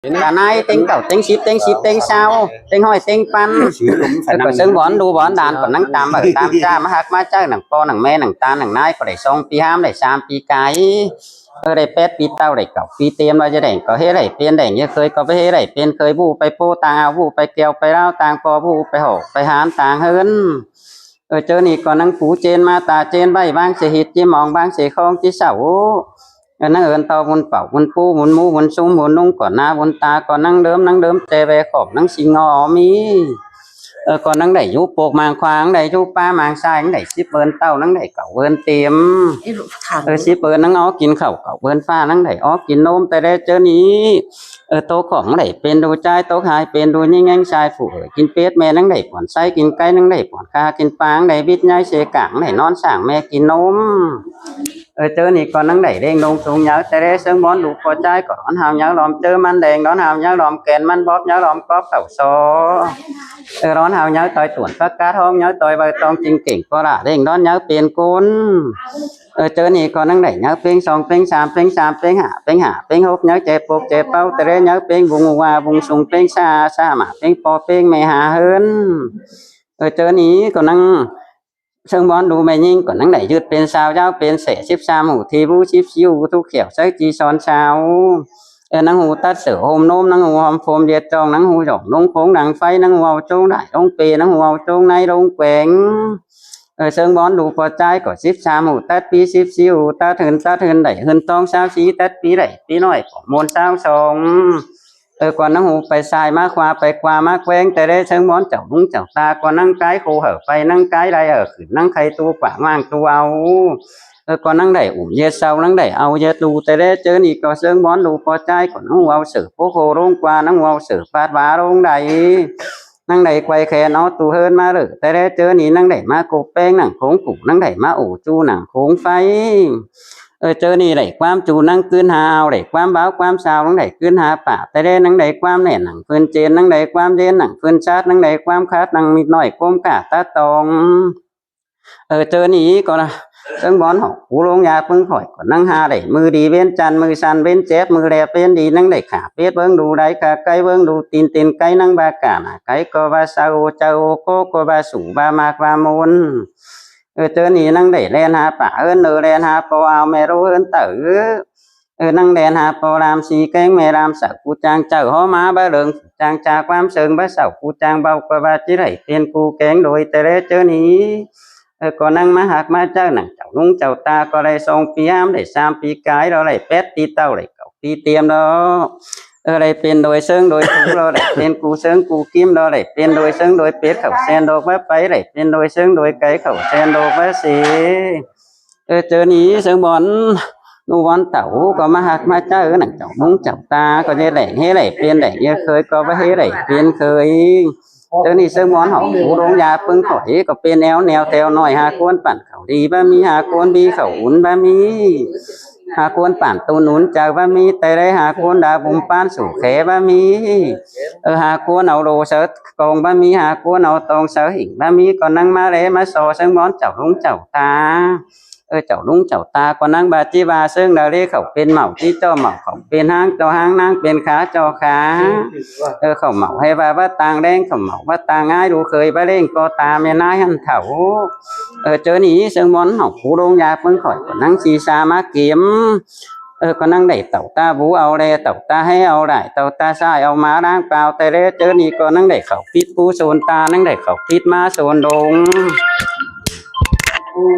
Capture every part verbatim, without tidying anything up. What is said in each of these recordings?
Cả ꞌnái ꞌtếng cảu, ꞌtếng síp, ꞌtếng síp, ꞌtếng ꞌsáo, ꞌtếng ꞌhọi, ꞌtếng ꞌpăn. ꞌCọ ꞌsướng bón đu bón đan ꞌcọ ꞌnăng tam ꞌvạy tam ꞌchạ ꞌmá ꞌhặc ꞌmá ꞌchạư nẳng ꞌpo nẳng ꞌme nẳng ta nẳng ꞌnái ꞌcọ đảy song pi ꞌhám đảy sam pi cai. ꞌCọ đảy pét pi ꞌtạu đảy cảu pi têm ꞌva ꞌdệt đảy ꞌcọ ꞌhế đảy pên đảy ꞌnhá khơi ꞌcọ ꞌvạy ꞌhế đảy pên khơi ꞌvụ pay ꞌpộ tang au ꞌvụ pay keo pay ꞌláo tang ꞌpo ꞌvụ pay ꞌhọ pay ꞌhán tang ꞌhướn. ꞌCọ ꞌchớ ꞌnị ꞌcọ ꞌnăng pú ꞌchên ꞌmá ta ꞌchên ꞌvạy ꞌváng sia ꞌhịt ꞌchí mong ꞌváng sia ꞌkhóng ꞌchí sảu. ꞌCọ ꞌnăng ơn ꞌto ꞌvun pảu ꞌvun pú ꞌvun ꞌmú ꞌvun sung ꞌvun ꞌnung ꞌcọ ꞌná ꞌvun ta ꞌcọ ꞌnăng đớm ꞌnăng đớm ꞌtẹ ve khỏm ꞌnăng sia ꞌngo ꞌmí. ꞌCọ ꞌnăng đảy dú pộc mang khoang đảy dú ꞌpá mang sai ꞌnăng đảy síp ơn ꞌtạu ꞌnăng đảy cảu ơn tiêm. Síp ơn ꞌnăng ók kin khảu cảu ơn ꞌphạ ꞌnăng đảy ók kin ꞌnốm ꞌtẹ ꞌlế ꞌchớ ꞌnị. ꞌTố khỏng ꞌnăng đảy pên đu ꞌchái ꞌtố khai pên đu ꞌnhính ꞌnhính sai phủ ꞌcọ kin pết ꞌme ꞌnăng đảy puôn sáy kin cáy ꞌnăng đảy puôn kha kin pang đảy bít ꞌnhái sia cảng đảy ꞌnón sảng ꞌme kin ꞌnốm. ꞌChớ ꞌnị ꞌcọ ꞌnăng đảy ꞌlẹng đông sung nháư ꞌtẹ ꞌlế ꞌsướng bón đu ꞌpo ꞌchái ꞌcọ đón hao nháư lom ꞌchớ ꞌmắn ꞌlẹng đón hao nháư lom ken ꞌmắn bóp nháư lom cóp khảu so. Đón hao nháư ꞌtoi tuôn pác cát ꞌhóng nháư ꞌtoi ꞌvạy tong ching kẻng ꞌpo lả ꞌlẹng đón nháư pên ꞌcốn. ꞌChớ ꞌnị ꞌcọ ꞌnăng đảy nháư ꞌpéng song ꞌpéng sam ꞌpéng sam ꞌpéng hả ꞌpéng hả ꞌpéng hốc nháư ꞌchẹ pộc ꞌchẹ ꞌpáu ꞌtẹ ꞌlế nháư ꞌpéng ꞌvung ꞌva ꞌvung sung ꞌpéng sa sa mả ꞌpéng ꞌpo ꞌpéng ꞌme ha ꞌhướn. ꞌChớ ꞌnị ꞌcọ ꞌnăng ꞌsướng bón đu ꞌme ꞌnhính ꞌcọ ꞌnăng đảy dứt pên sao dáo pên sẻ síp sam hủ thi ꞌvú síp síu ꞌtú khẻo sáư ꞌchí son sao. ꞌNăng hủ tắt sửa hôm ꞌnốm ꞌnăng hủ hom phôm ꞌdiệt trong ꞌnăng hủ dỏng ꞌlống khống đăng ꞌpháy ꞌnăng hủ au ꞌchống đải ꞌlống pê ꞌnăng hủ au ꞌchống ꞌnáy ꞌlống queng. ꞌSướng bón đu ꞌpo ꞌchái ꞌcọ síp sam hủ tắt pi síp síu tắt ꞌhưn tắt ꞌhưn đảy ꞌhưn tong sáo sí tắt pi đảy pi ꞌnọi ꞌcọ ꞌmôn sáo song. ꞌCọ ꞌnăng hủ pay sai ꞌmá khua pay khua ꞌmá queng ꞌtẹ ꞌlế ꞌsướng bón chảu ꞌlung chảu ta ꞌcọ ꞌnăng cai khô hảư pay ꞌnăng cai lai hảư khửn ꞌnăng khay tu pả ꞌmáng tu au. ꞌCọ ꞌnăng đảy ủm ꞌdệt sau ꞌnăng đảy au ꞌdệt đu ꞌtẹ ꞌlế ꞌchớ ꞌnị ꞌcọ ꞌsướng bón đu ꞌpo ꞌchái ꞌcọ ꞌnăng hủ au sửa pốc hô ꞌlống qua ꞌnăng hủ au sửa pát vá ꞌlống đảy. ꞌNăng đảy quay khen ók tu ꞌhướn ꞌmá lử ꞌtẹ ꞌlế ꞌchớ ꞌnị ꞌnăng đảy ꞌmá cộp ꞌpéng nẳng khống củ ꞌnăng đảy ꞌmá ổ ꞌchu nẳng khống ꞌpháy. ꞌChớ ꞌnị đảy ꞌquám ꞌchu ꞌnăng ꞌcứn ha ao đảy ꞌquám báo ꞌquám sao ꞌnăng đảy ꞌcứn ha pả ꞌtẹ ꞌlế ꞌnăng đảy ꞌquám nẻn nẳng ꞌphưn chên ꞌnăng đảy ꞌquám ꞌdến nẳng ꞌphưn chát ꞌnăng đảy ꞌquám khát nẳng mịt ꞌnọi ꞌcốm cả tát tong. ꞌChớ ꞌnị ꞌcọ ꞌsướng bón hảư pú ꞌlống da ꞌpứng khỏi ꞌcọ ꞌnăng ha đảy ꞌmự đi ꞌvến chăn ꞌmự săn ꞌvến chép ꞌmự ꞌlẹ ꞌvến đi ꞌnăng đảy khả pết ꞌvướng đu đáy khả cáy ꞌvướng đu tin tin cáy ꞌnăng ꞌva cả nả cáy ꞌcọ ꞌva sau ô chaư ô ꞌcố ꞌcọ ꞌva sủ ꞌva ꞌmặc ꞌva ꞌmôn. ꞌChớ ꞌnị ꞌnăng đảy ꞌlen ha pả ơn ơ ꞌlen ha ꞌpo ao ꞌme ꞌlố ơn tảu. ꞌNăng ꞌlen ha ꞌpo lam si kéng ꞌme lam sảu cu chang chaư hó ꞌmá bá lơng cu chang cha ꞌquám sơng bá sảu cu chang báu ꞌcọ ꞌva ꞌchí đảy pên cu kéng đôi ꞌtẹ ꞌlế ꞌchớ ꞌnị. ꞌCọ ꞌnăng ꞌmá ꞌhặc ꞌmá ꞌchạư nẳng chảu ꞌlung chảu ta ꞌcọ đảy song pi ꞌhám đảy sam pi cai lo đảy pét pi ꞌtạu đảy cảu pi tiêm lo. Đảy pên đôi ꞌsướng đôi cu lo đảy pên cu ꞌsướng cu ꞌkím lo đảy pên đôi ꞌsướng đôi pết khảu sen độc bá pay đảy pên đôi ꞌsướng đôi cáy khảu sen độc bá si. ꞌChớ ꞌnị ꞌsướng bón ꞌnu bón tảu ꞌcọ ꞌmá ꞌhặc ꞌmá ꞌchạư nẳng chảu ꞌlung chảu ta ꞌcọ ꞌdệt đảy ꞌhế đảy pên đảy ꞌnhá khơi ꞌcọ bá ꞌhế đảy pên khơi. ꞌChớ ꞌnị ꞌsướng bón hảư pú ꞌlống da ꞌpứng khỏi ꞌcọ pên éo nẻo teo ꞌnọi ha ꞌcốn pản khảu đi bá ꞌmí ha ꞌcốn ꞌmí khảu ún bá ꞌmí. Ha ꞌcốn pản tun ún chaư bá ꞌmí ꞌtẹ ꞌlế ha ꞌcốn đa bum ꞌpán sủ khé bá ꞌmí. Ha ꞌcốn au đô sáư cong bá ꞌmí ha ꞌcốn au tong sáư hỉng bá ꞌmí ꞌcọ ꞌnăng ꞌmá ꞌlế ꞌmá so ꞌsướng bón chảu ꞌlung chảu ta. Chảu ꞌlung chảu ta ꞌcọ ꞌnăng ꞌva ꞌchí ꞌva ꞌsướng đa ꞌlế khảu pên mảu ꞌchí ꞌchọ mảu khảu pên ꞌháng ꞌchọ ꞌháng ꞌnáng pên khá ꞌchọ khá. Khảu mảu ꞌhế ꞌva bá tang ꞌleng khảu mảu bá tang ái đu khơi bá ꞌleng ꞌcọ ta ꞌme ꞌnái ꞌhặn thảu. ꞌChớ ꞌnị ꞌsướng bón hảư pú ꞌlống da ꞌpứng khỏi ꞌcọ ꞌnăng si sa ꞌmá kiêm. ꞌCọ ꞌnăng đảy tảu ta bú au ꞌlẹ tảu ta ꞌhế au đải tảu ta sai au ꞌmá ꞌláng pao ꞌtẹ ꞌlế ꞌchớ ꞌnị ꞌcọ ꞌnăng đảy khảu phít pú sôn ta ꞌnăng đảy khảu phít ꞌmá sôn đông.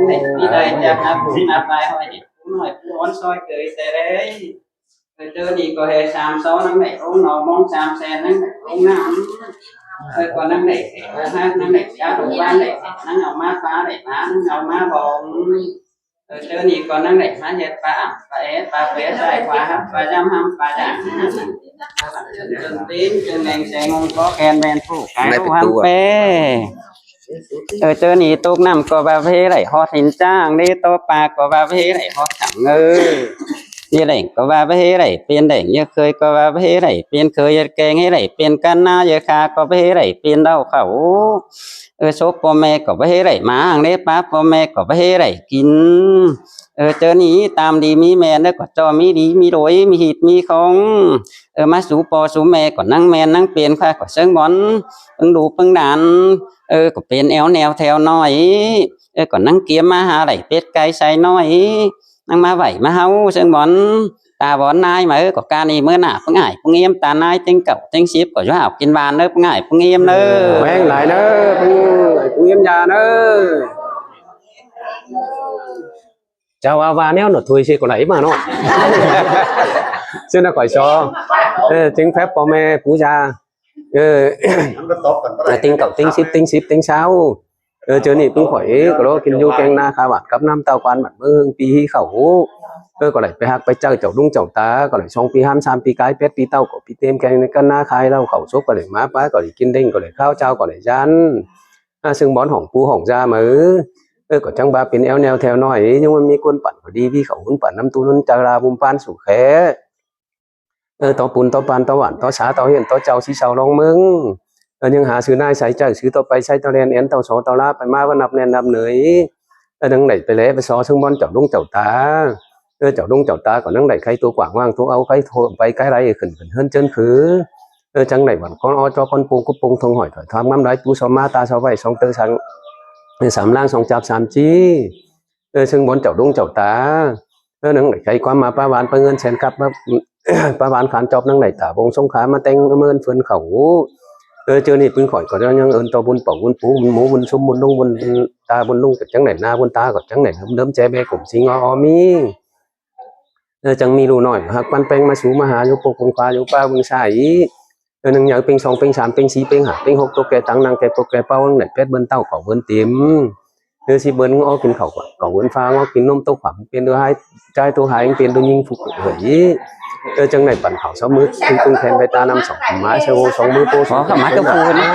Đảy phít đảy chăm ꞌnạp ꞌnạp lai ꞌhọi đảy pú ꞌnọi pú ón soi cới ꞌtẹ ꞌlế. ꞌChớ ꞌnị ꞌcọ ꞌhế sam so ꞌnăng đảy ống no mong sam sen ꞌnăng đảy ống năm. ꞌCọ ꞌnăng đảy kẻ ống hát ꞌnăng đảy chát ống ꞌván đảy ꞌnăng au ꞌmá phá đảy phá ꞌnăng au ꞌmá bong. ꞌChớ ꞌnị ꞌcọ ꞌnăng đảy ꞌmá ꞌdệt pa ảm pa é pa pé sai pa hắp pa dăm hăm pa dảng. Chưng tín chưng neng se ngông có khen ꞌmen phủ cái ꞌlụ hăm pé. ꞌChớ ꞌnị tốc ꞌnặm ꞌcọ ꞌva ꞌvế đảy hót hên chang đế tó pa ꞌcọ ꞌva ꞌvế đảy hót thẳng ngơ. ꞌDệt đảy ꞌcọ ꞌva ꞌvế đảy pên đảy ꞌdệt khơi ꞌcọ ꞌva ꞌvế đảy pên khơi ꞌdệt keng ꞌhế đảy pên căn ꞌná ꞌdệt kha ꞌcọ ꞌvế đảy pên đau khảu. Sốp ꞌpo ꞌme ꞌcọ ꞌvế đảy ꞌmá hăng đế pá ꞌpo ꞌme ꞌcọ ꞌvế đảy kin. ꞌChớ ꞌnị tam đi ꞌmí ꞌmen ꞌnớ ꞌcọ ꞌchọ ꞌmí đi ꞌmí ꞌlới ꞌmí ꞌhịt ꞌmí khong. ꞌMá sú ꞌpo sú ꞌme ꞌcọ ꞌnăng ꞌmen ꞌnăng pên ꞌkhạ ꞌcọ ꞌsướng bón ꞌpứng đu ꞌpứng đan. ꞌCọ pên éo ꞌneo theo ꞌnọi. ꞌCọ ꞌnăng kiêm ꞌmá ha đảy pết cáy sai ꞌnọi. ꞌNăng ꞌmá vảy ꞌmá ꞌháu ꞌsướng bón ta bón ꞌnái ꞌmá ꞌcọ ꞌcan ꞌnị ꞌmứa nả ꞌpứng ải ꞌpứng ꞌếm ta ꞌnái ꞌtếng cảu ꞌtếng síp ꞌcọ dú hảo kin van ꞌnớ ꞌpứng ải ꞌpứng ꞌếm ꞌnớ. ꞌMen lai ꞌnớ ꞌpứng ải ꞌpứng ꞌếm da ꞌnớ. Chao a ꞌva ꞌnéo ꞌnọ thôi ꞌsịn ꞌcọ đảy ꞌmá ꞌnọ. ꞌSướng ꞌnọ khỏi so. ꞌChớ phép ꞌpo ꞌme pú da. ꞌTếng cảu ꞌtếng síp ꞌtếng síp ꞌtếng ꞌsáo. ꞌChớ ꞌnị ꞌpứng khỏi ꞌcọ ꞌló kin dú ꞌkeng ꞌná khá bản cắp ꞌnăm ꞌtạu quan bản ꞌmướng ꞌpi ꞌhí khảu. ꞌCọ đảy pay ꞌhặc pay ꞌchạư chảu ꞌlung chảu ta, ꞌcọ đảy song ꞌpi ꞌhám sam ꞌpi cai pét ꞌpi ꞌtạu ꞌcọ ꞌpi têm ꞌkeng ꞌnị ꞌcắn ꞌná khai ꞌlau khảu sốp ꞌcọ đảy ꞌmá ꞌpá ꞌcọ đảy kin đêng ꞌcọ đảy kháo ꞌchao ꞌcọ đảy dan. ꞌSướng bón hỏng pú hỏng da ꞌmá. ꞌCọ chắng ꞌva pên éo ꞌneo theo ꞌnọi, ꞌnhắng ꞌmá ꞌmí ꞌcốn pản ꞌcọ đi ꞌví khảu hún pản ꞌnăm ꞌtú ꞌnún ꞌchạư la bum ꞌpán sủ khé. ꞌTo pun ꞌto pan ꞌto bản ꞌto sa ꞌto huyện ꞌto chảu sí sau ꞌlóng ꞌmướng. ꞌNhắng ha sư ꞌnái sai ꞌchạư sư ꞌto pay sai ꞌto ꞌlen én ꞌto so ꞌto la pay ꞌmá ꞌva ꞌnặp ꞌnén ꞌnặp ꞌnới. ꞌNăng đảy pay lé pay so ꞌsướng bón chảu ꞌlung chảu ta. Chảu ꞌlung chảu ta ꞌcọ ꞌnăng đảy khay tua quảng ꞌváng tua au khay thua pay cai lai khửn khửn ꞌhướn ꞌchớn khứ. Chắng đảy bản ꞌcốn ók ꞌchọ ꞌcốn pông cúp pông thông hỏi thoải tham ngắm lai pú so ꞌmá ta so vảy song ꞌtơ săng. Sam ꞌláng song chạp sam ꞌchí. ꞌSướng bón chảu ꞌlung chảu ta. ꞌNăng đảy khay ꞌquám ꞌmá ꞌpá van ꞌpá ꞌngớn sen cắp ꞌpá van khán chóp ꞌnăng đảy ta bông sông khá ꞌmá ꞌtếng ꞌmớn phươn khảu. ꞌChớ ꞌnị ꞌpứng khỏi ꞌcọ ꞌnhắng ơn ꞌto bun pảu bun pú bun mú bun sum bun ꞌlung bun ta bun ꞌlung ꞌcọ chắng đảy ꞌná bun ta ꞌcọ chắng đảy ꞌlớm ꞌlớm ché ꞌme củng sí ngó ó ꞌmí. Chắng ꞌmí ꞌlụk ꞌnọi ꞌhặc ꞌpắn ꞌpéng ꞌmá sú ꞌmá ha dú pô công khóa dú ꞌpá ꞌmướng sai. ꞌNăng nháư ꞌpéng song ꞌpéng sam ꞌpéng sí ꞌpéng hả ꞌpéng hốc ꞌtố ke tắng ꞌnăng ke ꞌtố ke ꞌpáu ꞌnăng đảy pét bươn ꞌtạu khảu bươn têm. ꞌSí bươn ngó kin khảu khảu bươn pha ngó kin ꞌnôm ꞌtố khỏng pên đu hai ꞌchái ꞌtố hai pên đu ꞌnhính phu cự hởi. Chắng đảy pắn khảu sáu ꞌmứ kin tung khen pay ta ꞌnăm song ꞌmá sau song ꞌmứ pô song khảu ꞌmá ꞌtố phu ꞌnớ.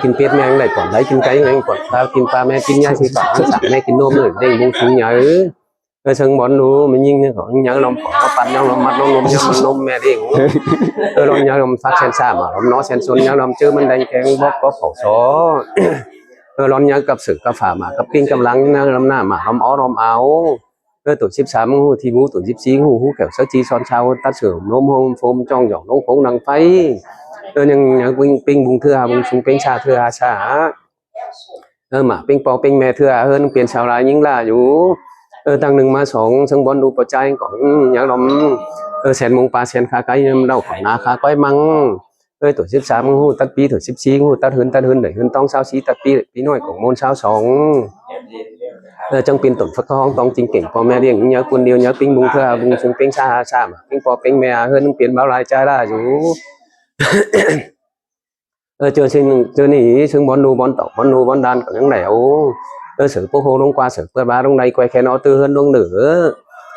Kin pết ꞌme ꞌnăng đảy pỏn đáy kin cáy ꞌnăng pỏn pha kin pa ꞌme kin nhái sí pả ꞌnăng sảng ꞌme kin ꞌnôm ꞌnớ đêng bung sung nháư. ꞌSướng bón ꞌlụk ꞌmí ꞌnhính ꞌnớ khảu nháư lom pỏn ꞌmá păn nháư lom mắt ꞌnôm ꞌnôm nháư ꞌnôm ꞌme đêng. Lom nháư lom phát sen sa mả lom nó sen sôn nháư lom ꞌchớ ꞌmắn đeng keng bók cóp khảu so. Lom nháư cắp sử cắp phả mả cắp kin cắp lăng nháư lom ꞌná mả lom ó lom ao. Tổ síp sam ꞌmướng ꞌhụ thi bú tổ síp sí ꞌhụ hú khẻo sớ chi son sau tắt sửa ꞌnôm hôm phôm trong dỏng ꞌnống khống năng pháy. ꞌNhắng nháư ꞌpéng bung thưa ha bung sung ꞌpéng sa thưa ha sa. Mả ꞌpéng ꞌpo ꞌpéng ꞌme thưa ha ꞌhướn piên sau lai ꞌnhính ꞌlạ dú. Tăng ꞌnưng ꞌmá song ꞌsướng bón đu pó ꞌchái ꞌcọ nháư lom. Sen mông pa sen khá cáy ꞌnhăm đau khỏng ná khá cói măng. Tổ síp sam ꞌhụ tắt pi tổ síp sí ꞌhụ tắt ꞌhướn tắt ꞌhướn đảy ꞌhướn ꞌtóng sáu sí tắt pi đảy pi ꞌnọi cỏng ꞌmôn sáu song. Chắng piên tổn phất khá hóng tóng chính kẻng ꞌpo ꞌme điêng nháư cuôn điêu nháư ꞌpéng bung thưa ha bung sung ꞌpéng sa ha sa mả ꞌpéng ꞌpo ꞌpéng ꞌme ha ꞌhướn piên báo lai ꞌchái ꞌlạ dú. ꞌChớ ꞌnị ꞌchớ ꞌnị ꞌsướng bón đu bón tảu bón đu bón đan ꞌcọ ꞌnhắng đảy au. Sửa pốc hô ꞌlống qua sửa pớt bá ꞌlống đay quay khen ó ꞌtứ ꞌhướn ꞌlống nử.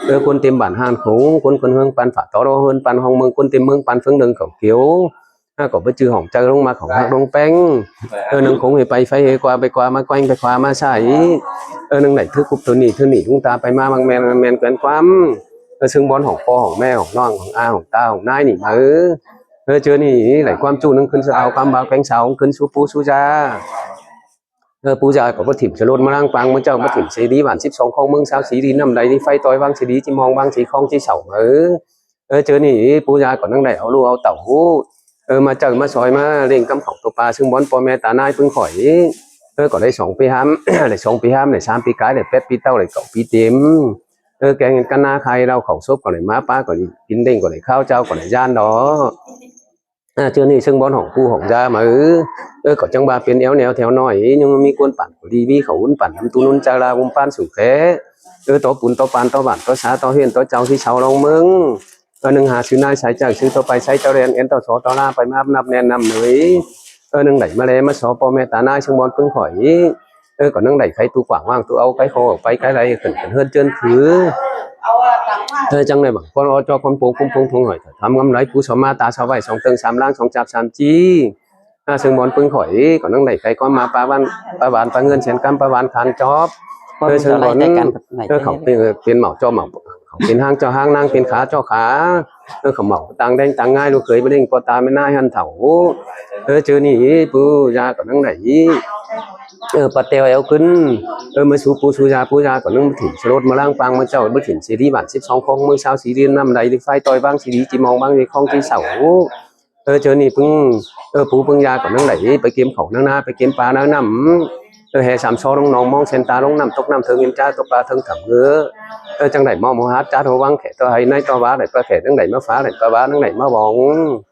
ꞌCốn têm bản ꞌhan khống ꞌcốn ꞌcốn ꞌhướng păn phả tó đô ꞌhướn păn hong ꞌmướng ꞌcốn têm ꞌmướng păn phướng đương khảu kiếu. ꞌCọ báu chứ hỏng chaư ꞌlống ꞌmá khảu ꞌhặc ꞌlống ꞌpéng. ꞌNăng khống hê pay pháy hê qua pay qua ꞌmá quéng pay qua ꞌmá sai. ꞌNăng đảy thứ cúp thơ ꞌnị thơ ꞌnị ꞌlống ta pay ꞌmá ꞌmăng ꞌmen ꞌmen quén ꞌquám. ꞌSướng bón hỏng ꞌpo hỏng ꞌme hỏng ꞌnọng hỏng a hỏng ta hỏng ꞌnái ꞌnị máư. ꞌChớ ꞌnị đảy ꞌquám ꞌchu ꞌnưng khửn sú ao ꞌquám báo kéng sau ꞌnưng khửn sú pú sú da. Pú da ꞌcọ báu thỉm sa ꞌlột ꞌmá ꞌláng pang ꞌmá ꞌchạư báu thỉm sa đi bản síp song khong ꞌmướng sáu sí đi ꞌnặm đay đi pháy ꞌtoi ꞌváng sa đi ꞌchí mong ꞌváng sa đi khong ꞌchí sảu máư. ꞌChớ ꞌnị pú da ꞌcọ ꞌnhắng đảy au ꞌlụk au tảu ꞌhụ ꞌmá ꞌchạư ꞌmá soi ꞌmá ꞌlêng cắm khảu tô pa ꞌsướng bón ꞌpo ꞌme ta ꞌnái ꞌpứng khỏi. ꞌCọ đảy song pi ꞌhám đảy song pi ꞌhám đảy sam pi cai đảy pét pi ꞌtạu đảy cảu pi têm. Keng ꞌcắn ꞌná khai ꞌlau khảu sốp ꞌcọ đảy ꞌmá ꞌpá ꞌcọ đảy kin đêng ꞌcọ đảy kháo ꞌchạư ꞌcọ đảy dan đó. ꞌChớ ꞌnị ꞌsướng bón hỏng pú hỏng da máư. ꞌCọ chắng ꞌva piên éo ꞌneo theo ꞌnọi ꞌnhắng ꞌmí ꞌcốn pản ꞌcọ đi ꞌví khảu hún pản ꞌnăm ꞌtú ꞌnún chaư la bung ꞌpán sủ khé. ꞌTo pun ꞌto pan ꞌto bản ꞌto sa ꞌto huyện ꞌto chảu sí sau ꞌlóng ꞌmướng. ꞌNhắng ha sư ꞌnái sai chaư sư ꞌto pay sai ꞌto ꞌlen én ꞌto so ꞌto la pay ꞌmá ꞌnặp ꞌnén ꞌnặm nới. ꞌNhắng đảy ꞌmá lé ꞌmá so ꞌpo ꞌme ta ꞌnái ꞌsướng bón ꞌpứng khỏi. ꞌCọ ꞌnhắng đảy khay tu quảng ꞌváng tu au khay khô au pay khay lai khửn khửn ꞌhướn ꞌchớn khứ. Chắng đảy bản ꞌcốn ók ꞌchọ ꞌcốn pông cúp pông thông hỏi tham ngắm lai pú so ꞌmá ta so vảy song ꞌtơng sam ꞌláng song chạp sam ꞌchí. ꞌSướng bón ꞌpứng khỏi ꞌcọ ꞌnhắng đảy khay ꞌquám ꞌmá ꞌpá van ꞌpá ꞌngớn sen cắm ꞌpá van khán chóp. ꞌSướng bón khảu piên mảu ꞌchọ mảu Khảu pên ꞌháng ꞌchọ ꞌháng, ꞌnáng pên khá ꞌchọ khá. Ơ, khảu mảu tang đen tang ꞌngai ꞌlụk khới ꞌmá ꞌlẹng ꞌpo ta ꞌme ꞌnái ꞌhăn thảu. Ơ, ꞌchớ ꞌnị pu da ꞌcọ ꞌnăng đảy. Ơ, ꞌpa ꞌteo éo ꞌcứn. Ơ, ꞌmưa sú pu sú da, pu da ꞌcọ ꞌnăng báu thỉn ꞌsá ꞌlột ꞌmá ꞌláng ꞌpang ꞌmưa ꞌchạu, báu thỉn ꞌsớ đi bản síp song khong ꞌmưa ꞌsáo ꞌsớ đi ꞌnặm đảy ꞌlịt ꞌphái ꞌtoi ꞌváng ꞌsớ đi ꞌchí mong ꞌváng ꞌlịt khong ꞌchí sảu. Ơ, ꞌchớ ꞌnị ꞌpứng, ơ, pu ꞌpứng da ꞌcọ ꞌnăng đảy, ꞌpay kêm khảu ꞌnăng ꞌná, ꞌpay kêm ꞌpa ꞌnăng ꞌnặm. Ơ, ꞌhứ sam so ꞌnóng ꞌnọng ꞌmóng sen ta ꞌlống ꞌnặm tốc ꞌnặm thớng ꞌhướn ꞌchá tốc ꞌpa thớng thẳm ꞌngớ. Ơ, chắng đảy ꞌmo ꞌmo hák chát hô ꞌváng khẻ ꞌto hay ꞌnái ꞌto ꞌva đảy ꞌpa khẻ ꞌnăng đảy ꞌmá phá đảy ꞌpa ꞌva ꞌnăng đảy ꞌmá bong.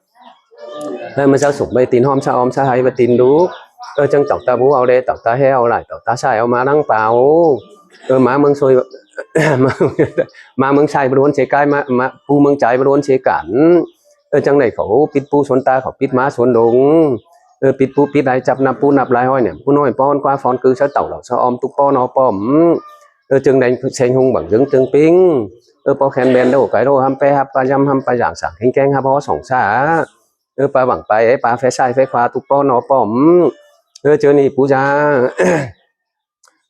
Ơ, ꞌmưa ꞌsáo sủng ꞌvạy tin ꞌhôm ꞌsáo óm ꞌsáo hay ꞌvạy tin đúc. Ơ, chắng tảu ta bú au đe, tảu ta ꞌhế au lải, tảu ta sai au ꞌmá ꞌláng pao. Ơ, ꞌmá ꞌmướng ꞌsội, ꞌmá ꞌmướng sai báu đốn ꞌsớ cai, ꞌmá, ꞌmá pu ꞌmướng chai báu đốn ꞌsớ cản. Ơ, chắng đảy khảu pít pu suôn ta, khảu pít ꞌmá suôn đông. Ơ, pít pu pít lai chắp ꞌnặp pu ꞌnặp lai ꞌhọi ꞌnẹm, pu ꞌnọi ꞌpón ꞌquá phón cứ ꞌsáo tảu lảu ꞌsáo óm túc ꞌpó ꞌnó ꞌpó ꞌm. Ơ, ꞌchương đen seng ꞌhung bảng dưỡng ꞌchương ꞌpính. Ơ, ꞌpó khen ben đổ cái đổ hăm ꞌpé hắp ꞌpa ꞌdăm hăm ꞌpa dảng sảng kheng kheng hắp hó sỏng sa. Ơ, ꞌpa bảng ꞌpa é ꞌpa phé sai phé khóa túc ꞌpó ꞌnó ꞌpó ꞌm. Ơ, ꞌchớ ꞌnị pu da.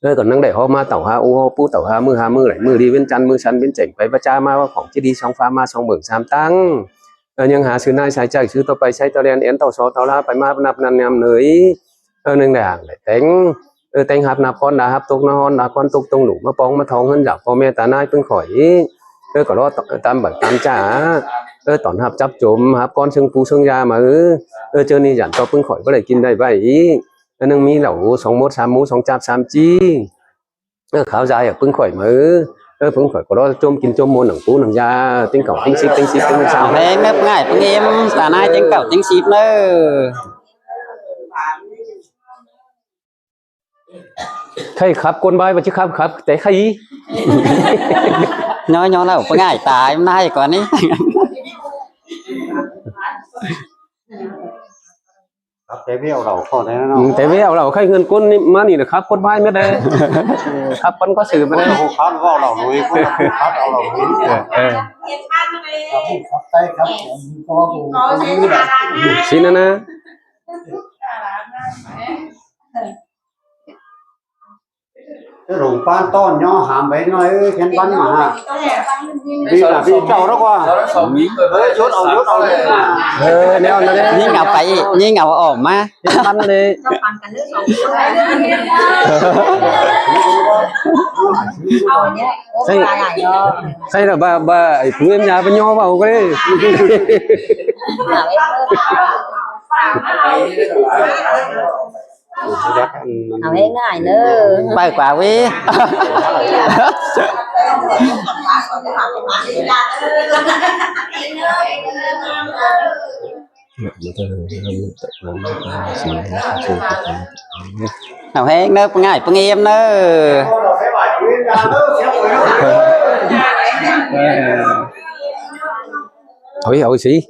Ơ, ꞌcọ ꞌnăng đảy hó ꞌmá tảu ha u hó pu tảu ha ꞌmự ha ꞌmự đảy ꞌmự đi ꞌviến chăn ꞌmự săn ꞌviến chẻng ꞌpay ꞌva ꞌchá ꞌmá ꞌva khỏng ꞌchí đi song ꞌphạ ꞌmá song bưởng sam ꞌtáng. Ơ, ꞌnhắng ha sư ꞌnái sai ꞌchạư sư ꞌto ꞌpay ꞌsáy ꞌto đen én ꞌto so ꞌto ꞌlá ꞌpay ꞌmá ꞌnặp ꞌnặn ꞌnặm ꞌnới. Ơ, ꞌnưng đảy hảng đảy téng. Ơ, téng hắp ꞌnặp ꞌcón đa hắp tốc ꞌnớ ꞌhón đa ꞌcón tốc tông đủ ꞌmá pong ꞌmá thong ꞌhướn dảo ꞌpo ꞌme ta ꞌnái ꞌpứng khỏi. Ơ, ꞌcọ ꞌló tăm bảng tăm ꞌchạ. Ơ, tỏn hắp chắp chốm hắp ꞌcón ꞌsướng pu ꞌsướng da ꞌmá. Ơ, ꞌchớ ꞌnị dản ꞌto ꞌpứng khỏi báu đảy kin đảy ꞌvạy. Ơ, ꞌnưng ꞌmí lảu song mốt sam mốt song chắp sam ꞌchí. Ơ, kháo da ꞌpứng khỏi ꞌmá. Ơ, ꞌpứng khỏi ꞌcọ ꞌló chốm kin chốm ꞌmôn nẳng pú nẳng da, ꞌtếng cảu ꞌtếng síp ꞌtếng síp ꞌtếng sam. Hảư ꞌhéng ꞌnớ ꞌpứng ải ꞌpứng êm, ta ꞌnái ꞌtếng cảu ꞌtếng síp ꞌnớ. Khay khắp ꞌcốn ꞌvái ꞌva ꞌchí khắp khắp té khay. Nhó nhó lảu ꞌpứng ải ta ꞌnái ꞌcọ ꞌnị. Khắp té ꞌvẹo lảu khó té ꞌnọ. Ừ, té ꞌvẹo lảu khay ꞌngớn ꞌcốn ꞌnị ꞌmá ꞌnị lỏ khắp ꞌcốn ꞌvái mết đé. Khắp ꞌcốn có sự mết đé. Khắp ꞌvẹo lảu lui, khắp ꞌvẹo lảu lui. Ờ. Khắp tay khắp. Xin ꞌnớ ꞌnớ. Cái rồng pan ton nhó hám bấy nói ư, khen bắn mà ha. Vì là vì cháu đó qua. Ơ, chốt ẩu, chốt ẩu. Ơ, ꞌnéo ꞌnớ đé. ꞌNhí ngảu pay, ꞌnhí ngảu ỏm ꞌmá. Khen bắn đé. Khay, khay lỏ ꞌva, ꞌva, ải pú ꞌếm da ꞌva nhó ꞌva ꞌcọ đé. Hảư ꞌhéng ꞌnớ ải ꞌnớ. Pay ꞌquá ꞌvế. Hảư ꞌhéng ꞌnớ ꞌpứng ải ꞌpứng êm ꞌnớ. Ôi, ôi, sí.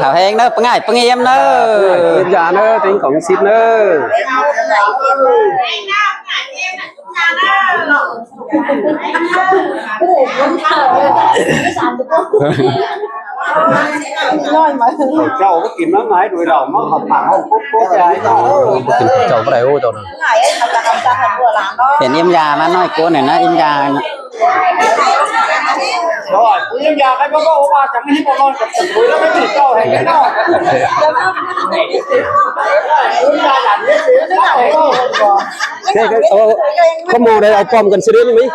Hảư ꞌhéng ꞌnớ ꞌpứng ải ꞌpứng êm ꞌnớ. Êm da ꞌnớ, ꞌtếng khỏng síp ꞌnớ. Khảu ꞌchạu ꞌmá kin ꞌmá ꞌmái đuổi đảo ꞌmá khảu pảng hảư cốc cốc cái ải ꞌchạu. Kin khảu ꞌchạu ꞌmá đảy ôi ꞌchạu. Hên ꞌếm da ꞌmá ꞌnọi ꞌcốn ꞌnị ꞌnớ, ꞌếm da. Rồi, ꞌếm da cái bác bác ôm ba chẳng hít một lon chặt chặt đuổi nó cái gì cho hên cái đó. Ôm da là biết gì đó. Thế cái, ờ, có màu đây, ờ, pom cần xe đến mấy?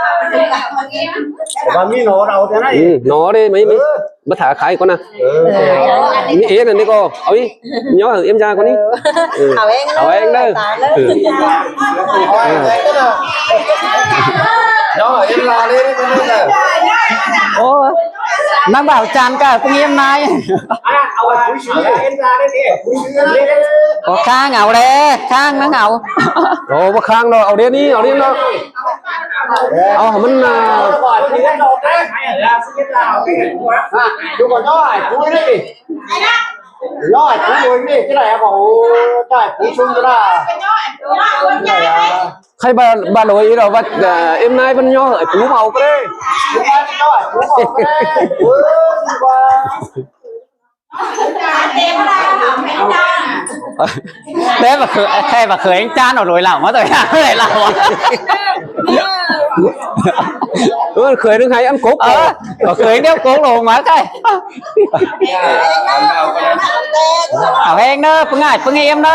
Và mi nó đầu thế này. Ừ, nó đây, mấy, mấy. Bắt thả khai con à. Ừ. Ê, ê, này, này, cô. Ôi, nhớ hả, em ra con đi. Ừ. Hảo em đó. Hảo em đó. Ừ. Đó, em la lên, em la lên. Ôi, nó bảo tràn cả công em này. À, ở đây, em la lên đi. Có khang ảo đấy, khang nó ngầu. Ồ, có khang đâu, ảo đến đi, ảo đến đó. Ơ, ꞌmắn, à, khay ꞌva, ꞌva ꞌlới ꞌí lo ꞌva, à, ꞌếm ꞌnái ꞌvắn ꞌnhó ải pú mau ꞌcọ đé. Đấy mà khởi, khay mà khởi anh cha nó lối lỏng mất rồi, lối lỏng. Ơ, khởi đương hay ăn cốp. Ờ, có khởi đeo cốp lộn mà khay. Hảo hên đó, ꞌpứng ải ꞌpứng em đó.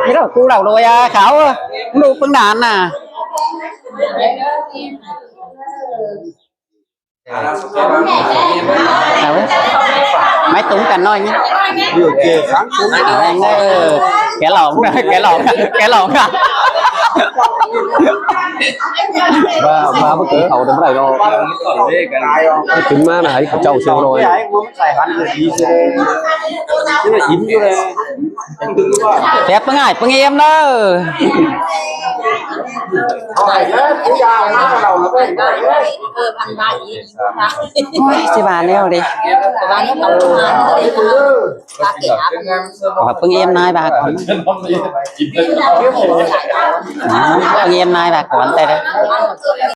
Cái đó cu lỏng lối à, khảo. Lụ ꞌpứng đàn à. Hảo hên. Máy túng cắn nói nhé. Điều kiện sáng sớm. Hảo hên đó. Cái lỏng, cái lỏng, cái lỏng. Ba, ba bức kính khẩu đâm đẩy đó. Kính má là hãy khẩu trâu siêu rồi. Thế là chín cái này. Phép ꞌpứng ải ꞌpứng em đó. Ôi, chứ bà neo đi. Hỏi ꞌpứng em nói bà còn. Ờ, ꞌpứng em nói bà còn tay đấy.